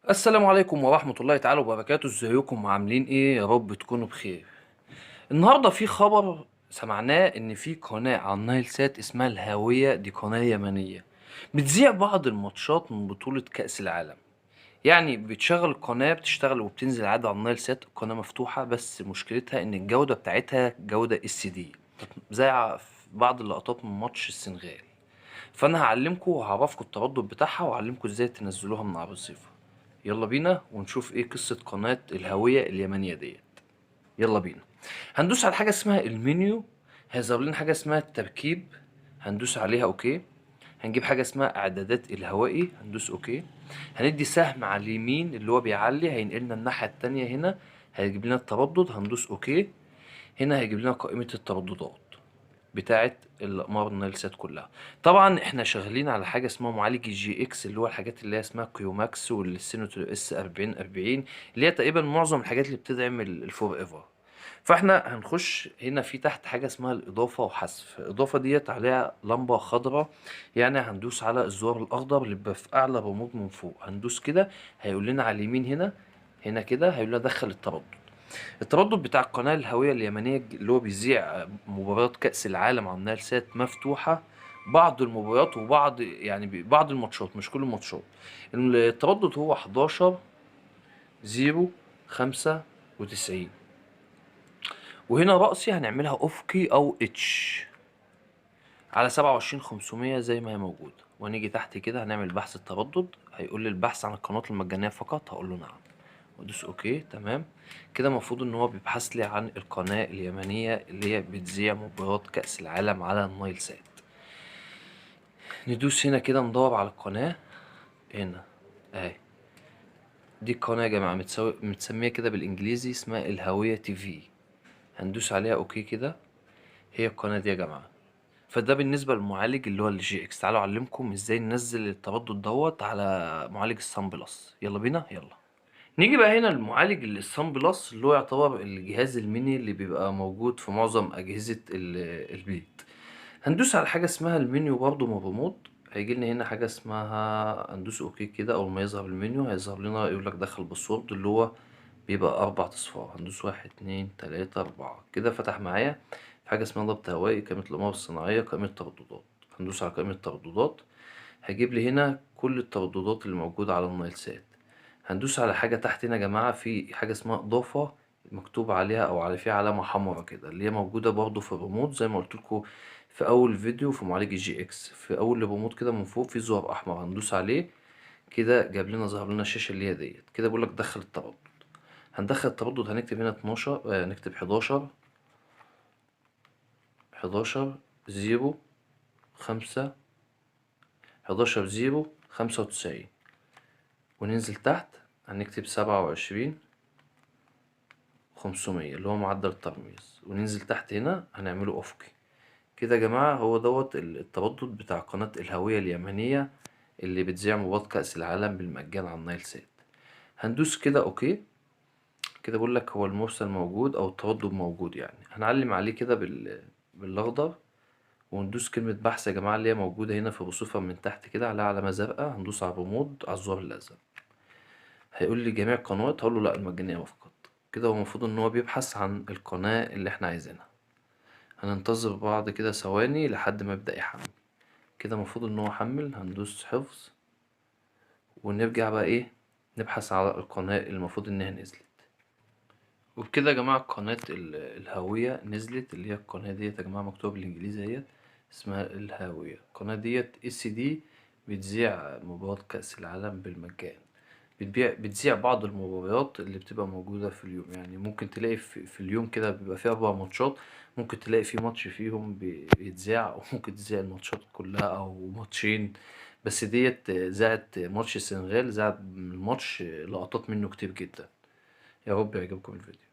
السلام عليكم ورحمة الله تعالى وبركاته. ازيكم عاملين ايه؟ يا رب تكونوا بخير. النهاردة في خبر سمعناه ان في قناة على النايل سات اسمها الهاوية، دي قناة يمنية بتذيع بعض الماتشات من بطولة كأس العالم. يعني بتشغل القناة، بتشتغل وبتنزل عادي على النايل سات، القناة مفتوحة، بس مشكلتها ان الجودة بتاعتها جودة SD، زي بعض اللقطات من ماتش السنغال. فانا هعلمكم وهعرفكم التردد بتاعها وهعلمكم ازاي تنزلوها من على الرصيفة. يلا بينا ونشوف ايه قصة قناة الهوية اليمنية ديت. يلا بينا. هندوس على حاجة اسمها المنيو، هيظهر لنا حاجة اسمها التركيب، هندوس عليها okay. هنجيب حاجة اسمها اعدادات الهوائي، هندوس okay. هندي سهم على اليمين اللي هو بيعلي، هينقلنا الناحية التانية، هنا هيجيب لنا التردد، هندوس okay. هنا هيجيب لنا قائمة الترددات بتاعه الاقمار النايل سات كلها. طبعا احنا شغالين على حاجة اسمها معالج ال GX، اللي هو الحاجات اللي هي اسمها QMAX والسينوتو S 4040، اللي هي تقريبا معظم الحاجات اللي بتدعم ال Forever. فاحنا هنخش هنا في تحت حاجة اسمها الاضافة وحذف. الاضافة ديت عليها لمبة خضراء، يعني هندوس على الزرار الاخضر اللي بيبقى في اعلى ريموت من فوق، هندوس كده هيقول لنا على اليمين هنا، هنا كده هيقول لنا دخل التردد. التردد بتاع القناة الهوية اليمنية اللي هو بيذيع مباريات كأس العالم على النايل سات مفتوحة، بعض المباريات وبعض يعني بعض الماتشات، مش كل الماتشات. التردد هو 11 0 95، وهنا رأسي هنعملها أفقي أو H على 27500 زي ما هي موجودة. ونيجي تحت كده هنعمل بحث التردد، هيقول لي البحث عن القنوات المجانية فقط، هقول له نعم وادوس okay. تمام كده، المفروض ان هو بيبحث لي عن القناة اليمنية اللي هي بتذيع مباريات كأس العالم على النايل سات. ندوس هنا كده ندور على القناة، هنا اهي دي القناة يا جماعة، متسمية كده بالانجليزي اسمها الهوية TV، هندوس عليها okay كده، هي القناة دي يا جماعة. فده بالنسبة للمعالج اللي هو ال GX. تعالوا اعلمكم ازاي ننزل التردد دوت على معالج الصن بلس. يلا بينا. يلا نيجي بقى هنا للمعالج الصن بلس، اللي هو يعتبر الجهاز الميني اللي بيبقى موجود في معظم أجهزة البيت. هندوس على حاجة اسمها المنيو برضو من الريموت، هيجي لنا هنا حاجة اسمها، هندوس okay كده، أول ما يظهر المنيو هيظهر لنا يقول لك دخل password اللي هو بيبقى 4 أصفار، هندوس 1 2 3 4 كده. فتح معايا في حاجة اسمها ضبط هوائي، قائمة الأقمار الصناعية، قائمة الترددات. هندوس على قائمة الترددات، هيجيب لي هنا كل الترددات اللي موجودة على النايل سات. هندوس على حاجة تحت هنا يا جماعة، في حاجة اسمها إضافة مكتوب عليها أو على فيها علامة حمراء كده، اللي هي موجودة برضو في الريموت زي ما قلت لكم في أول فيديو في معالج الجي إكس. في أول الريموت كده من فوق في زرار أحمر، هندوس عليه كده جاب لنا، ظهر لنا الشاشة اللي هي ديت كده، بيقول لك دخل التردد. هندخل التردد، هنكتب هنا 12، نكتب 11، 11 0 5، 11 0 95، وننزل تحت هنكتب 27500 اللي هو معدل الترميز، وننزل تحت هنا هنعمله أفقي كده يا جماعة. هو دوت التردد بتاع قناة الهوية اليمنية اللي بتذيع مباراة كأس العالم بالمجان على النايل سات. هندوس كده okay كده، بقول لك هو المرسل موجود أو التردد موجود، يعني هنعلم عليه كده بالأخضر، وندوس كلمة بحث يا جماعة اللي هي موجودة هنا في الرصيفة من تحت كده عليها علامة زرقاء، هندوس على الريموت على الزرار الأزرق، هيقول لي جميع القنوات، هقول له لا المجانية فقط. كده هو المفروض إن هو بيبحث عن القناة اللي احنا عايزينها. هننتظر بعض كده ثواني لحد ما يبدأ يحمل. كده المفروض إن هو حمل، هندوس حفظ ونرجع بقى نبحث على القناة اللي المفروض إنها نزلت. وبكده يا جماعة قناة الهوية نزلت، اللي هي القناة ديت يا جماعة مكتوبة بالإنجليزي اهيت اسمها الهاوية. القناة ديت SD بتذيع مباراة كأس العالم بالمجان، بتذيع بعض المباريات اللي بتبقى موجودة في اليوم. يعني ممكن تلاقي في اليوم كده بيبقى فيه 4 ماتشات، ممكن تلاقي في ماتش فيهم بيتذاع، وممكن تذيع الماتشات كلها أو ماتشين بس. ديت ذاعت ماتش السنغال، ذاعت الماتش لقطات منه كتير جدا. يا رب يعجبكم الفيديو.